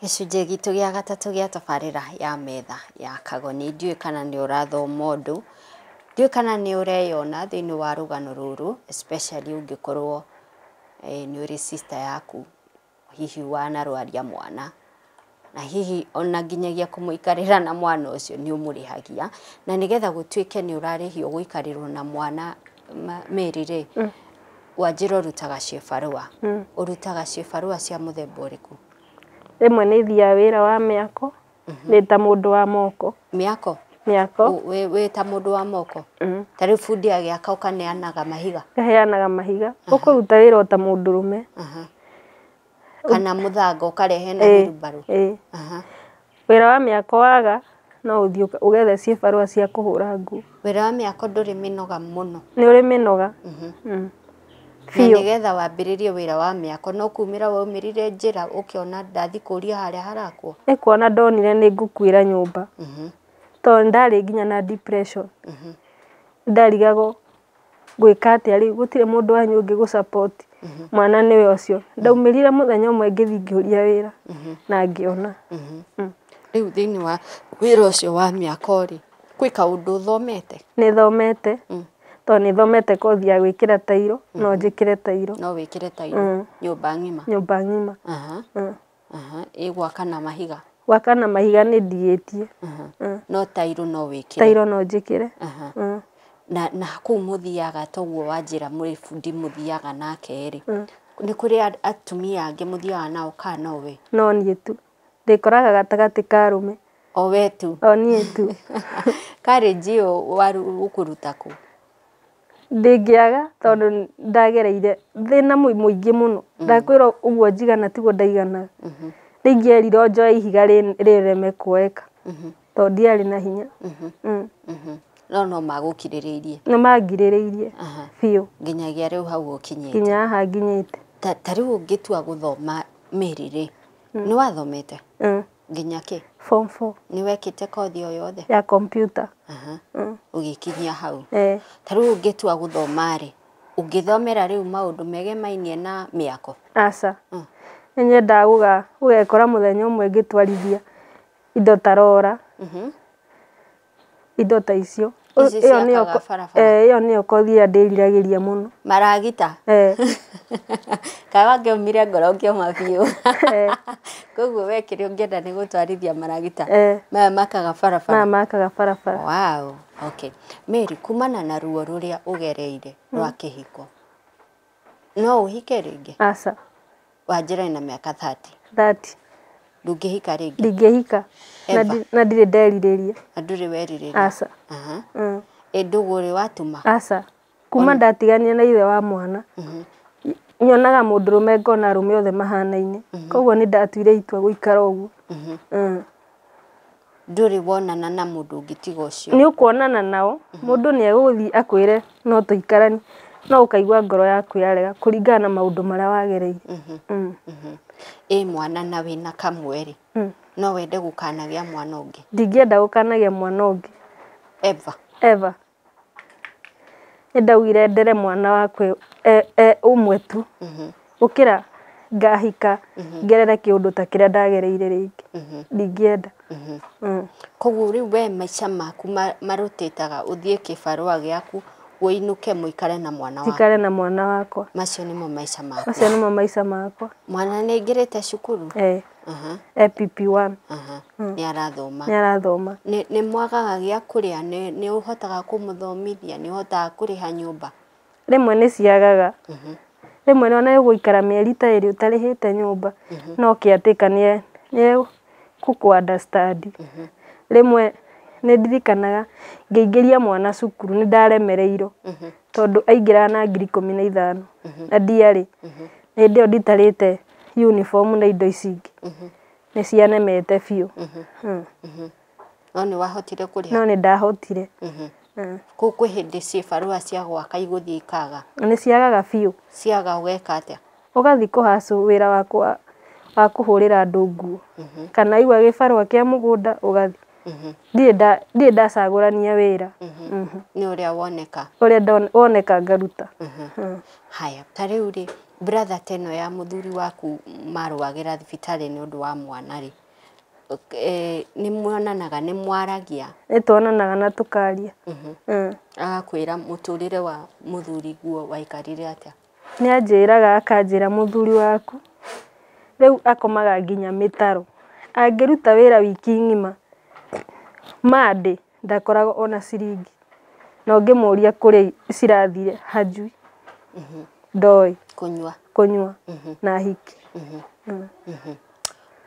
Gĩcunjĩ gitũ gĩa gatatũ gĩa tabarĩra ya metha ya Kagoni. Ndiũĩ kana nĩ ũrathoma ũndũ, ndiũĩ kana nĩ ũreyona thĩinĩ wa rũgano rũrũ, especially ũngĩkorwo nĩ ũrĩ sister yaku hihi wanarwaria mwana, na hihi ona nginyagia kũmũikarĩra na mwana ũcio nĩ ũmũrĩhagia, na nĩgetha gũtuĩke nĩ ũrarĩhio gũikarĩrwo na mwana Mary rĩ, wanjĩra ũrutaga ciĩbarũa. Ũrutaga ciĩbarũa cia mũthemba ũrĩkũ? Rĩmwe nĩ thiaga wĩra wa mĩako, ndĩ ta mũndũ wa moko. Mĩako? Mĩako. Wĩ ta mũndũ wa moko? Ta rĩu bundi agĩaka ũkaneanaga mahiga? Ngaheanaga mahiga. Ũkũruta wĩra o ta mũndũrũme. Kana mũthanga ũkarehe na wheelbarrow? Wĩra wa mĩako waga, no ũthiĩ ũgethe ciĩbarũa cia kũhũra nguo. Wĩra wa mĩako ndũrĩ mĩnoga mũno? Nĩ ũrĩ mĩnoga. Na nĩgetha wambĩrĩrie wĩra wa mĩako no kumĩra waumĩrire njĩra ũkĩona ndathi kũria harĩa harakwo? Nĩ kuona ndonire nĩ ngũkuĩra nyũmba. Tondũ ndarĩ nginya na depression. Ndarigagwo gwĩka atĩa rĩu, gũtirĩ mũndũ wanyu ũngĩ gũ-support. Mwana nĩwe ũcio. Ndaumĩrire mũthenya ũmwe ngĩthiĩ ngĩũria wĩra na ngĩona. Rĩu thĩinĩ wa wĩra ũcio wa mĩako rĩ, gwĩ kaũndũ ũthomete? Nĩ thomete. Tondũ nĩ thomete kothi ya gwĩkĩra tairo, no njĩkĩre tairo. No wĩkĩre tairo nyũmba ng'ima? Nyũmba ng'ima. Ĩ gwaka na mahiga? Gwaka na mahiga nĩ ndigĩtie. No tairo no wĩkĩre. Tairo no njĩkĩre. Na kũu mũthiaga toguo wanjĩra mũrĩ bundi mũthiaga nake rĩ, nĩ kũrĩ atumia angĩ mũthiaga nao kana no we? No niĩ tu. Ndĩkoraga gatagatĩ ka arũme. O we tu? O niĩ tu. Courage ĩyo ũkũruta kũ? Ndingĩaga tondũ ndagereire thĩna mũingĩ mũno. Ndakwĩra ũguo njigana tiguo ndaiganaga. Nĩingĩerirwo njoe ihiga rĩreme kuoeka tondũ ndiarĩ na hinya. No no magũkirĩrĩirie? Nĩ mangirĩrĩirie biũ. Nginyagia rĩu hau ũkinyĩte? Nginya haha nginyĩte. Ta rĩu ũngĩtua gũthoma Mary rĩ, nĩ wathomete? Nginya kĩ? Form 4. Nĩ wekĩte kothi o yothe? Ya computer. Ũgĩkinyia hau. Ta rĩu ũngĩtua gũthoma rĩ, ũngĩthomera rĩu maũndũ megemainie na mĩako? Aca. Nĩ nyendaga gũgekora mũthenya ũmwe ngĩtwarithia indo ta rora, indo ta icio. Ici ciakaga barabara. Ĩyo nĩyo kothi ĩrĩa ndĩriragĩria mũno. Maragita? Kaĩ wakĩũmire ngoro ũkĩũma biũ. Koguo we kĩrĩa ũngĩenda nĩ gũtwarithia maragita? Maya makaga barabara? Maya makaga barabara. Wow. Okay. Mary, kumana na ruo rũrĩa ũgereire rwa kĩhiko, no ũhike rĩngĩ? Aca. Wanjĩra na mĩaka 30. 30. Ndũngĩhika rĩngĩ? Ndingĩhika. Na ndirĩ nderirĩria. Na ndũrĩ werirĩria? Aca. Ĩ ndũgũ ũrĩ watuma? Aca. Kuma ndatigania na ithe wa mwana, nyonaga mũndũrũme ngona arũme othe mahanaine. Koguo nĩ ndatuire itua gũikara ũguo. Ndũrĩ wonana na mũndũ ũngĩ tiga ũcio? Nĩ ũkuonana nao, mũndũ nĩ egũthiĩ akwĩre no tũikaranie, no ũkaigua ngoro yaku yarega kũringana na maũndũ marĩa wagereire. Ĩ mwana na wĩna kamwe rĩ, no wende gũkanagĩa mwana ũngĩ? Ndingĩenda gũkanagĩa mwana ũngĩ. Ever? Ever. Nĩ ndaugire ndere mwana wakwa ũmwe tu, gũkĩra ngahika ngerere kĩũndũ ta kĩrĩa ndagereire rĩngĩ. Ndingĩenda. Koguo rĩu we maica maku marũtĩtaga ũthiĩ kĩbarũa gĩaku, ũinũke mũikare na mwana waku. Njikare na mwana wakwa. Macio nĩmo maica maku. Macio nĩmo maica makwa. Mwana nĩ aingĩrĩte cukuru? APP1. Nĩ arathoma. Nĩ arathoma. Nĩ mwagaga gĩa kũrĩa? Nĩ ũhotaga kũmũthomithia? Nĩ ũhotaga kũrĩha nyũmba? Rĩmwe nĩ ciagaga. Rĩmwe nĩ ona ũgũikara mĩeri ta ĩrĩ ũtarĩhĩte nyũmba, no kĩatĩka nĩ gũkũ understand. Rĩmwe nĩ ndirikanaga ngĩingĩria mwana cukuru nĩ ndaremereirwo tondũ aingĩraga na 15,000 na ndiarĩ. Hĩndĩ ĩyo nditarĩte uniform na indo ici ingĩ. Nĩ cianemete biũ. No nĩ wahotire kũrĩha? No nĩ ndahotire. Kũu kwĩ hĩndĩ cibarũa cia gwaka igũthiĩ ikaga? Nĩ ciagaga biũ. Ciaga ũgeka atĩa? Ũgathiĩ kũhacũ wĩra wa kũhũrĩra andũ nguo. Kana igua gĩbarũa kĩa mũgũnda ũgathiĩ. Ndirĩ ndacagũrania wĩra. Nĩ ũrĩa woneka? Ũrĩa woneka ngaruta. Haya, ta rĩu rĩ, brother ta ĩno ya mũthuri waku marũagĩra thibitarĩ nĩ ũndũ wa mwana rĩ, nĩ muonanaga, nĩ mwaragia? Nĩ tuonanaga na tũkaria. Agakwĩra mũtũrĩre wa mũthuri guo waikarire atĩa? Nĩ anjĩraga akanjĩra mũthuri waku rĩu akomaga nginya mĩtaro. Angĩruta wĩra wiki ng'ima, Monday ndakoragwo ona ciringi. Na ũngĩmũria kũrĩa cirathire hajui. Ndoĩ. Kũnyua. Kũnyua na hiki.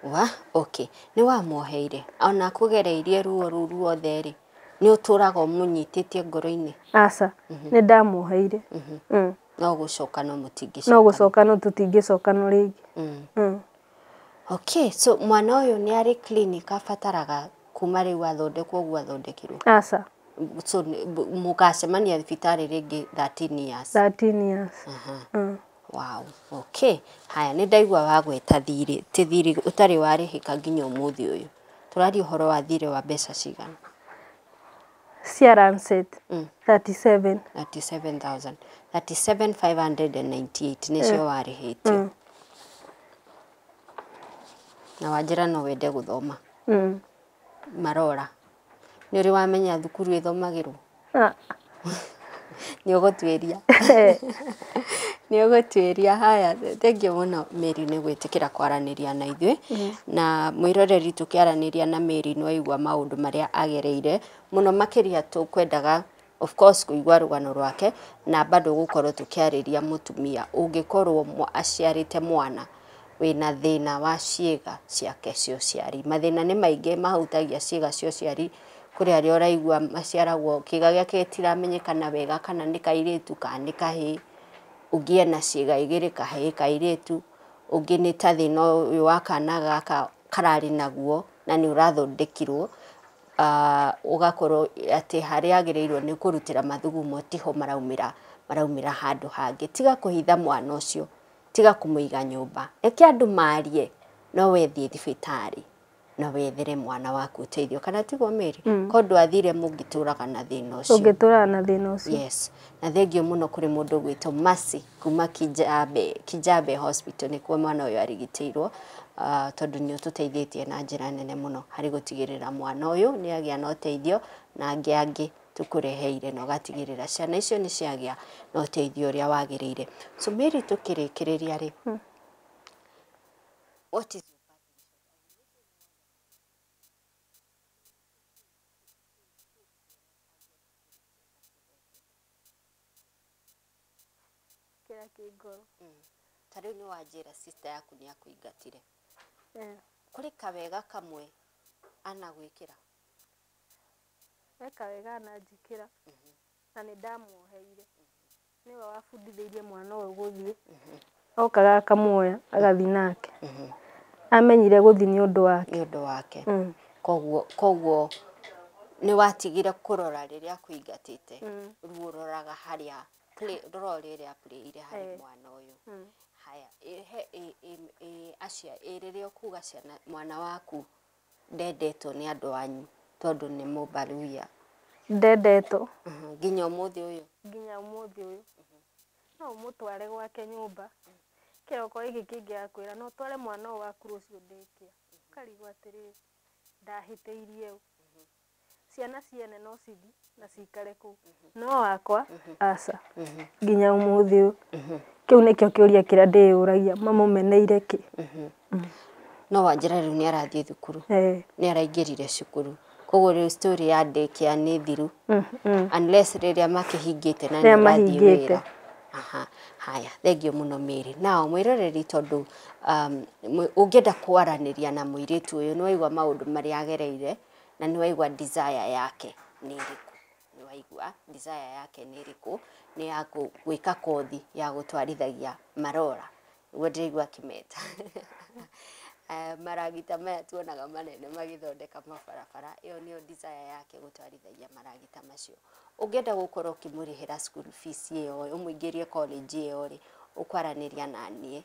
Wa, okay. Nĩ wamwoheire. Ona akũgereirie ruo rũu ruothe rĩ, nĩ ũtũraga ũmũnyitĩtie ngoro-inĩ? Aca, nĩ ndamwoheire. No gũcoka no mũtingĩcokana. No gũcoka no tũtingĩcokana rĩngĩ. Okay, so mwana ũyũ nĩ arĩ clinic abataraga kuma rĩu athondekwo ũguo athondekirwo? Aca. So mũgacemania thibitarĩ rĩngĩ 13 years? 13 years. Wow, okay. Haya, nĩ ndaigua wagweta thirĩ, ti thirĩ ũtarĩ warĩhĩka nginya ũmũthĩ ũyũ. Tũraria ũhoro wa thirĩ wa mbeca cigana? Cia Lancet, 37. 37,000. 37,598 nĩcio warĩhĩtio. Na wanjĩra no wende gũthoma. Marora. Nĩ ũrĩ wamenya thukuru ĩthomagĩrwo? Nĩ ũgũtuĩria. Nĩ ũgũtuĩria. Haya, thengiũ mũno Mary nĩ gwĩtĩkĩra kwaranĩria na ithuĩ. Na mwĩroreri, tũkĩaranĩria na Mary nĩ waigua maũndũ marĩa agereire mũno makĩria. Tũkwendaga of course kũigua rũgano rwake na bado gũkorwo tũkĩarĩria mũtumia ũngĩkorwo aciarĩte mwana wĩna thĩna wa ciĩga ciake cia ũciari. Mathĩna nĩ maingĩ mahutagia ciĩga cia ũciari. Kũrĩ arĩa ũraigua maciaragwo kĩĩga gĩake gĩtiramenyekana wega kana nĩ kairĩtu kana nĩ kahĩĩ, ũngĩ ena ciĩga igĩrĩ, kahĩĩ, kairĩtu, ũngĩ nĩ ta thĩna ũyũ wa kana gaka kararĩ naguo na nĩ ũrathondekirwo, ũgakorwo atĩ harĩa agĩrĩirwo nĩ kũrutĩra mathugumo tiho maraumĩra, maraumĩra handũ hangĩ. Tiga kũhitha mwana ũcio, tiga kũmũiga nyũmba, reke andũ marie, no we thiĩ thibitarĩ na wethere mwana waku ũteithio, kana tiguo Mary? Ko ndwathire mũngĩtũraga na thĩna ũcio. Ũngĩtũraga na thĩna ũcio. Yes, na thengio mũno kũrĩ mũndũ ũgwĩtwo Mercy kuma Kijabe, Kijabe Hospital nĩkuo mwana ũyũ arigitĩirwo, tondũ nĩ ũtũteithĩtie na njĩra nene mũno harĩ gũtigĩrĩra mwana ũyũ nĩ agĩa na ũteithio na angĩ angĩ tũkũreheire na ũgatigĩrĩra ciana icio nĩ ciagĩa na ũteithio ũrĩa wagĩrĩire. So Mary, tũkĩrĩkĩrĩria rĩ, what is Kĩrĩa kĩ ngoro. Ta rĩu nĩ wanjĩra sister yaku nĩ akũingatire. Kũrĩ kawega kamwe anagwĩkĩra? Eka wega ananjĩkĩra na nĩ ndamuoheire. Nĩwe wabundithĩirie mwana ũyũ gũthiĩ, okaga akamuoya agathiĩ nake. Amenyire gũthiĩ nĩ ũndũ wake. Nĩ ũndũ wake. Koguo nĩ watigire kũrora rĩrĩa akũingatĩte, rĩu ũroraga harĩa role ĩrĩa aplayire harĩ mwana ũyũ. Haya, acia rĩrĩa ũkuga ciana, mwana waku ndendetwo nĩ andũ anyu tondũ nĩ mũbaruya? Ndendetwo. Nginya ũmũthĩ ũyũ? Nginya ũmũthĩ ũyũ. No ũmũtware gwake nyũmba kĩroko gĩkĩ kĩngĩ akwĩra no ũtware mwana ũyũ waku rũciũ ndĩkia. Ũkarigwo atĩrĩrĩ, ndahĩtĩirie ũ? Ciana ciene no cithi na cikare kũu, no wakwa aca, nginya ũmũthĩ ũyũ. Kĩu nĩkĩo kĩũria kĩrĩa ndĩyũragia, mamũmeneire kĩ? No wanjĩra rĩu nĩ arathiĩ thukuru? Eh. Nĩ araingĩrire cukuru, koguo rĩu story ya daycare nĩ thiru, unless rĩrĩa makĩhingĩte na Rĩrĩa nĩ ũrathiĩ mahingĩte. wĩra. Aha, haya, thengio mũno Mary. Nao mwĩroreri, tondũ ũngĩenda kwaranĩria na mũirĩtu ũyũ, nĩ waigua maũndũ marĩa agereire na nĩ waigua desire yake nĩ ĩrĩkũ, nĩ waigua desire yake nĩ ĩrĩkũ, nĩ ya gwĩka kothi ya gũtwarithagia marora, nĩguo ndĩraigua akĩmeta maragita maya tuonaga manene magĩthondeka mabarabara. Ĩyo nĩyo desire yake, gũtwarithagia maragita macio. Ũngĩenda gũkorwo ũkĩmũrĩhĩra school fees ĩyo, ũmũingĩrie college ĩyo rĩ, ũkwaranĩria na niĩ,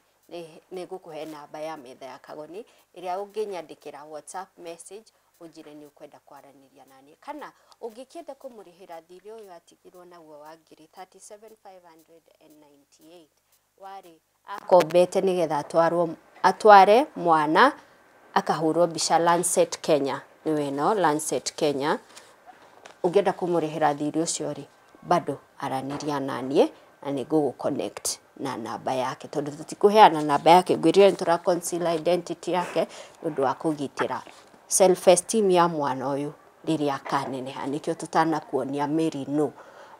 nĩ ngũkũhe namba ya metha ya Kagoni ĩrĩa ũngĩnyandĩkĩra WhatsApp message ũnjĩre nĩ ũkwenda kwaranĩria na niĩ, kana ũngĩkĩenda kũmũrĩhĩra thirĩ ũyũ atigirwo naguo wa ngiri 37,598 warĩ akombete nĩgetha atwarwo, atware mwana akahũrwo mbica Lancet Kenya, nĩwe ĩno Lancet Kenya. Ũngĩenda kũmũrĩhĩra thirĩ ũcio rĩ, bado aranĩria na niĩ na nĩ ngũgũ connect na namba yake, tondũ tũtikũheana namba yake, ngwĩrire nĩ tũra conceal identity yake nĩ ũndũ wa kũgitĩra self esteem ya mwana ũyũ rĩrĩa akaneneha. Nĩkĩo tũtanakuonia Mary, no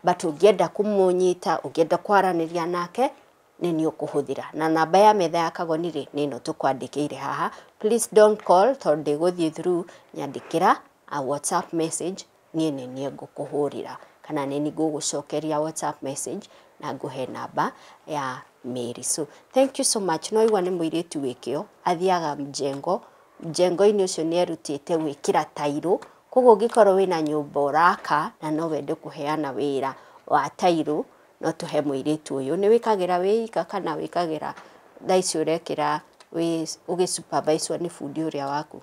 but ũngĩenda kũmũnyita, ũngĩenda kwaranĩria nake, nĩ niĩ ũkũhũthĩra na namba ya metha ya Kagoni rĩ, nĩ ĩno tũkwandĩkĩire haha. Please don't call tondũ ndĩgũthiĩ through. Nyandĩkĩra a WhatsApp message, niĩ nĩ niĩ ngũkũhũrĩra kana nĩ niĩ ngũgũcokeria WhatsApp message na ngũhe namba ya Mary. So thank you so much. No igua nĩ mũirĩtu wĩ kĩo, athiaga mjengo, mjengo-inĩ ũcio nĩ erutĩte gwĩkĩra tairũ. Koguo ũngĩkorwo wĩna nyũmba ũraka na no wende kũheana wĩra wa tairũ, no tũhe mũirĩtu ũyũ. Nĩ wĩkagĩra wĩ ika kana wĩkagĩra thaa ici ũrekĩra wĩ ũgĩ supervise nĩ bundi ũrĩa waku?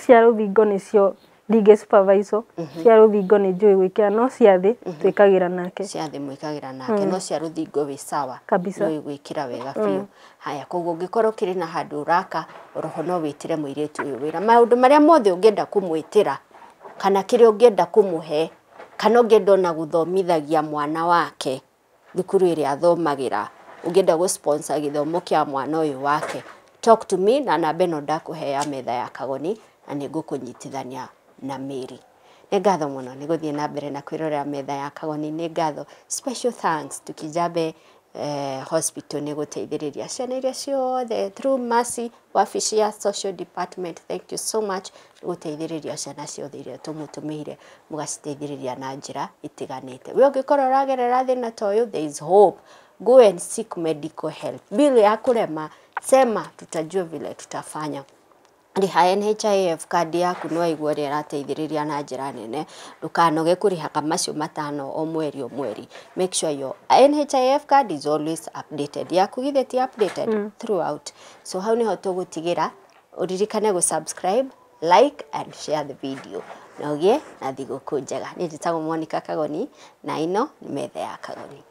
Cia rũthingo nĩcio ndingĩ supervise, cia rũthingo nĩ njũĩ gwĩkĩra, no cia thĩ twĩkagĩra nake. Cia thĩ mwĩkagĩra nake, no cia rũthingo wĩ sawa? Kabisa. Nĩ gwĩkĩra wega biũ. Haya, koguo ũngĩkorwo ũkĩrĩ na handũ ũraka oroho, no wĩtĩre mũirĩtu ũyũ wĩra. Maũndũ marĩa mothe ũngĩenda kũmwĩtĩra kana kĩrĩa ũngĩenda kũmũhe kana ũngĩenda ona gũthomithagia mwana wake thukuru ĩrĩa athomagĩra. Ũngĩenda gũ sponsor gĩthomo kĩa mwana ũyũ wake, talk to me na namba ĩno ndakũhe ya metha ya Kagoni, na nĩ ngũkũnyitithania na Mary. Nĩ ngatho mũno nĩ gũthiĩ na mbere na kwĩrorera metha ya Kagoni. Nĩ ngatho, special thanks to Kijabe Hospital nĩ gũteithĩrĩria ciana iria ciothe through Mercy, wabici ya social department. Thank you so much nĩ gũteithĩrĩria ciana ciothe iria tũmũtũmĩire, mũgaciteithĩrĩria na njĩra itiganĩte. We ũngĩkorwo ũragerera thĩna ta ũyũ, there is hope. Go and seek medical help. Bill ya kũrema, sema, tutajua vile tutafanya. Rĩha NHIF card yaku, nĩ waigua ũrĩa ĩrateithĩrĩria na njĩra nene. Ndũkanoge kũrĩhaga macio 5 o mweri o mweri. Make sure your NHIF card is always updated. Yaku githĩ ti updated throughout? So hau nĩho tũgũtigĩra. Ũririkane gũ subscribe, like and share the video, na ũgĩe na thigũkũ njega. Niĩ njĩtagwo Monica Kagoni na ĩno nĩ metha ya Kagoni.